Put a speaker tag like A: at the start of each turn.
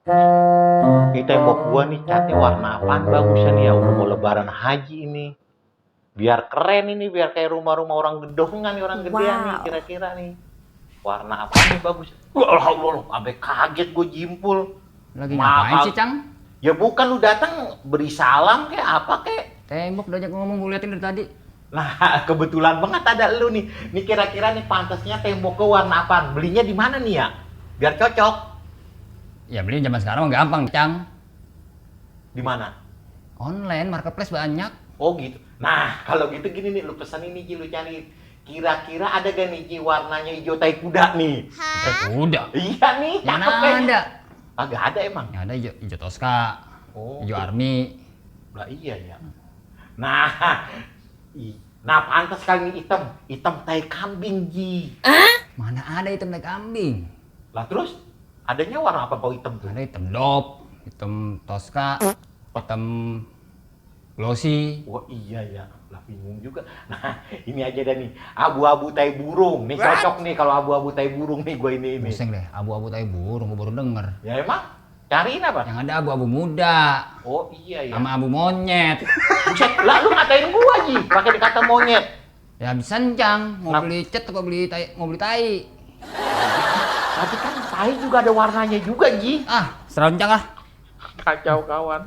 A: Ini tembok gua nih catnya warna apaan bagusnya nih ya? Udah mau lebaran haji ini. Biar keren ini, biar kayak rumah-rumah orang gedongan nih, orang gedean nih
B: Wow.
A: kira-kira nih. Warna apa nih bagus? Allah, sampai kaget gue jimpul.
C: Lagi ngapain
A: Mahal.
C: sih, Cang?
A: Ya bukan lu datang beri salam kayak apa kayak.
C: Tembok udah ngomong, gue liatin dari tadi.
A: Nah, kebetulan banget ada lu nih. Nih kira-kira nih pantasnya tembok ke warna apaan? Belinya di mana nih ya? Biar cocok.
C: Ya beli zaman sekarang mah gampang, Cang.
A: Di mana?
C: Online, marketplace banyak.
A: Oh gitu. Nah, kalau gitu gini nih, lu pesan ini Ji, lu cari. Kira-kira ada gak nih Ji warnanya hijau tai kuda nih?
C: Udah.
A: Iya nih,
C: Mana
A: cakep kayaknya.
C: ada?
A: Agak ada emang.
C: Yang ada hijau Tosca,
A: Oh,
C: hijau Army.
A: lah iya ya. Nah, nah pantas kali ini hitam tai kambing Ji.
C: Mana ada hitam tai kambing?
A: Lah terus adanya warna apa kau hitam tuh?
C: Ada hitam dop, hitam Tosca, hitam glossy.
A: Wah iya ya, lah bingung juga. Nah ini aja dah nih, abu-abu tai burung. Nih cocok nih kalau abu-abu tai burung nih gue ini.
C: Pusing deh, abu-abu tai burung, gue baru denger.
A: Ya emang, cariin apa?
C: Yang ada abu-abu muda,
A: Oh iya ya.
C: sama abu monyet.
A: Buset, lah lu ngatain gua Ji, pakai dikata monyet.
C: Ya bisa, Cang. Mau beli cat apa beli tai? Mau beli tai?
A: Tapi kan tai juga ada warnanya juga Ji.
C: Ah, serah Cang ah.
A: Kacau kawan.